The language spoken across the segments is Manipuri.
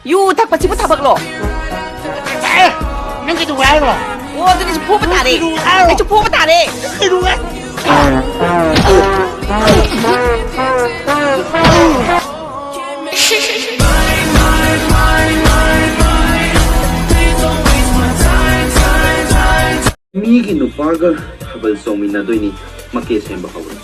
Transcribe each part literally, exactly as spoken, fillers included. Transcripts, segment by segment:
ꯌꯨ ꯊꯛꯄꯁꯤꯕꯨ ꯊꯕꯛꯂꯣ? ꯑꯦ, ꯅꯪ ꯀꯩꯗꯧꯕ ꯍꯥꯏꯔꯣ? ꯑꯣ, ꯑꯗꯨꯗꯤ ꯐꯨꯕ ꯇꯥꯔꯦ꯫ ꯀꯩꯗꯧꯕ ꯍꯥꯏꯔꯣ? ꯑꯩꯁꯨ ꯐꯨꯕ ꯇꯥꯔꯦ꯫ ꯀꯩꯗꯧꯕ ꯍꯥꯏ-, ꯃꯤꯒꯤ ꯅꯨꯄꯥꯒ ꯊꯥꯕꯜ ꯆꯣꯡꯃꯤꯟꯅꯗꯣꯏꯅꯤ, ꯃꯀꯦ ꯁꯦꯝꯕ ꯍꯧꯔꯣ꯫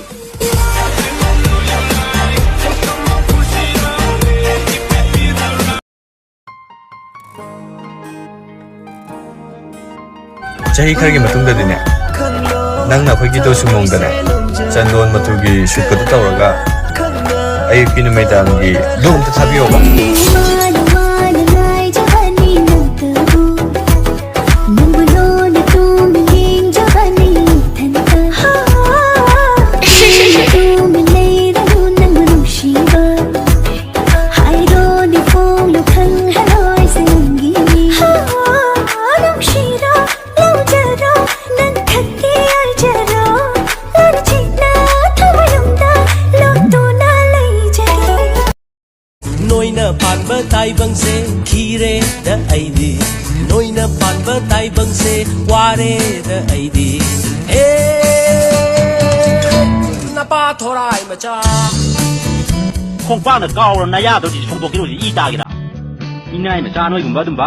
ꯆꯍꯤ ꯈꯔꯒꯤ ꯃꯇꯨꯡꯗꯗꯤꯅꯦ, ꯅꯪꯅ ꯑꯩꯈꯣꯏꯒꯤ ꯗꯣꯁꯨ ꯃꯑꯣꯡꯗꯅꯦ, ꯆꯟꯗꯣꯟ ꯃꯆꯨꯒꯤ ꯁꯨꯠꯀꯗꯨ ꯇꯧꯔꯒ ꯑꯌꯨꯛꯀꯤ ꯅꯨꯃꯤꯗꯥꯡꯒꯤ ꯂꯨꯝꯇ ꯊꯥꯕꯤꯌꯣꯕ꯫ ꯅꯣꯏꯅ ꯄꯥꯟꯕ ꯇꯥꯏꯕꯪꯁꯦ ꯈꯤꯔꯦꯗ ꯑꯩꯗꯤ, ꯅꯣꯏꯅ ꯄꯥꯟꯕ ꯇꯥꯏꯕꯪꯁꯦ ꯋꯥꯔꯦꯗ ꯑꯩꯗꯤ꯫ ꯍꯦ, ꯅꯄꯥ ꯊꯣꯔꯥꯏ ꯃꯆꯥ꯫ ꯈꯣꯡꯄꯥꯛꯅ ꯀꯥꯎꯔ ꯅꯌꯥꯗꯣ ꯁꯤ ꯁꯣꯡꯗꯣꯛꯈꯤꯅꯣ, ꯁꯤ ꯏ ꯇꯥꯒꯦꯔꯥ? ꯏꯅꯥꯏ ꯃꯆꯥ ꯅꯣꯏꯒꯨꯝꯕ ꯑꯗꯨꯝꯕ꯫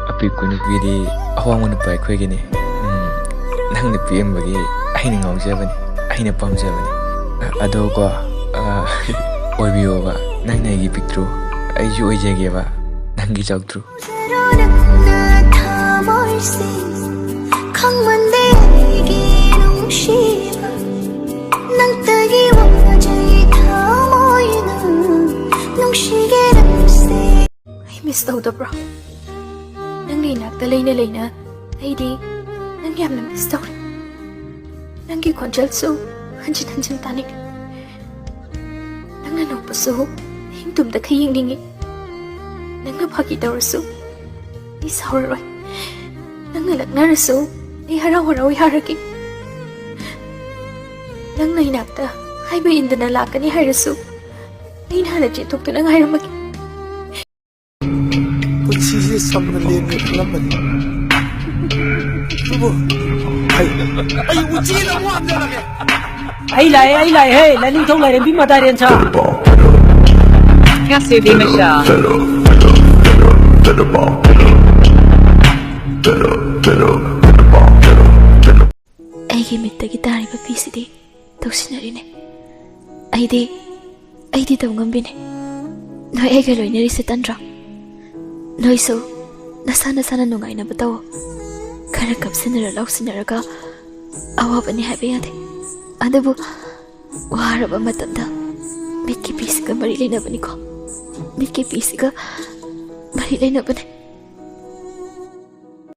ꯑꯄꯤꯛꯄ ꯅꯨꯄꯤꯗꯤ ꯑꯋꯥꯡꯕ ꯅꯨꯄꯥ ꯑꯩꯈꯣꯏꯒꯤꯅꯤ꯫ ꯎꯝ, ꯅꯪꯅ ꯄꯤꯛꯑꯝꯕꯒꯤ ꯑꯩꯅ ꯉꯥꯎꯖꯕꯅꯤ, ꯑꯩꯅ ꯄꯥꯝꯖꯕꯅꯤ꯫ ꯑꯗꯣ ꯀꯣ, ꯑꯣꯏꯕꯤꯌꯣꯕ, ꯅꯪꯅ ꯑꯩꯒꯤ ꯄꯤꯛꯇ꯭ꯔꯨ, ꯑꯩꯁꯨ ꯑꯣꯏꯖꯒꯦꯕ ꯅꯪꯒꯤ ꯆꯥꯎꯇ꯭ꯔꯨ꯫ ꯑꯩ ꯃꯤꯁ ꯇꯧꯗꯕ꯭ꯔꯣ? ꯅꯪꯒꯤ ꯏꯅꯥꯛꯇ ꯂꯩꯅ ꯂꯩꯅ ꯑꯩꯗꯤ ꯅꯪ ꯌꯥꯝꯅ ꯃꯤꯁ ꯇꯧꯔꯦ꯫ ꯅꯪꯒꯤ ꯈꯣꯟꯖꯦꯜꯁꯨ ꯍꯟꯖꯤꯟ ꯍꯟꯖꯤꯟ ꯇꯥꯅꯤꯡꯉꯤ꯫ ꯅꯪꯅ ꯅꯣꯛꯄꯁꯨ ꯅꯪ ꯇꯨꯝꯗ ꯈꯩ ꯌꯦꯡꯅꯤꯡꯉꯤ꯫ ꯅꯪꯅ ꯐꯥꯒꯤ ꯇꯧꯔꯁꯨ ꯑꯩ ꯁꯥꯎꯔꯔꯣꯏ꯫ ꯅꯪꯅ ꯂꯛꯅꯔꯁꯨ ꯑꯩ ꯍꯔꯥꯎ ꯍꯔꯥꯎ ꯌꯥꯔꯒꯦ꯫ ꯅꯪꯅ ꯏꯅꯥꯛꯇ ꯍꯥꯏꯕ ꯏꯟꯗꯅ ꯂꯥꯛꯀꯅꯤ ꯍꯥꯏꯔꯁꯨ ꯑꯩꯅ ꯍꯥꯟꯅ ꯆꯦꯟꯊꯣꯛꯇꯨꯅ ꯉꯥꯏꯔꯝꯃꯒꯦ꯫ ꯄꯨꯟꯁꯤꯁꯦ ꯁꯝꯅ ꯂꯦꯟꯒꯦ ꯈꯜꯂꯝꯕꯅꯤ꯫ ꯑꯗꯨꯕꯨ ꯑꯩ, ꯑꯩ ꯎꯆꯤꯅ ꯑꯃꯨꯛ ꯍꯟꯖꯜꯂꯒꯦ꯫ ꯑꯩ ꯂꯥꯛꯑꯦ, ꯑꯩ ꯂꯥꯛꯑꯦ, ꯍꯦ, ꯂꯥꯏꯅꯤꯡꯊꯧ ꯂꯥꯏꯔꯦꯝꯕꯤ ꯃꯗꯥꯏꯔꯦꯟ ꯁꯥ꯫ Cassidy Michelle. ꯑꯩꯒꯤ ꯃꯤꯠꯇꯒꯤ ꯇꯥꯔꯤꯕ ꯄꯤꯁꯤꯗꯤ ꯇꯧꯁꯤꯟꯅꯔꯤꯅꯦ꯫ ꯑꯩꯗꯤ ꯑꯩꯗꯤ ꯇꯧ ꯉꯝꯕꯤꯅꯦ꯫ ꯅꯣꯏ ꯑꯩꯒ ꯂꯣꯏꯅꯔꯤꯁꯦ ꯇꯟꯗ꯭ꯔꯣ? ꯅꯣꯏꯁꯨ ꯅꯁꯥ ꯅꯁꯥꯅ ꯅꯨꯡꯉꯥꯏꯅꯕ ꯇꯧ꯫ ꯈꯔ ꯀꯞꯁꯤꯟꯅꯔ ꯂꯥꯎꯁꯤꯟꯅꯔꯒ ꯑꯋꯥꯕꯅꯤ ꯍꯥꯏꯕ ꯌꯥꯗꯦ꯫ ꯑꯗꯨꯕꯨ ꯋꯥꯔꯕ ꯃꯇꯝꯗ ꯃꯤꯠꯀꯤ ꯄꯤꯁꯤꯒ ꯃꯔꯤ ꯂꯩꯅꯕꯅꯤꯀꯣ꯫ ꯃꯤꯠꯀꯤ ꯄꯤꯁꯤꯒ ꯃꯔꯤ ꯂꯩꯅꯕꯅꯦ꯫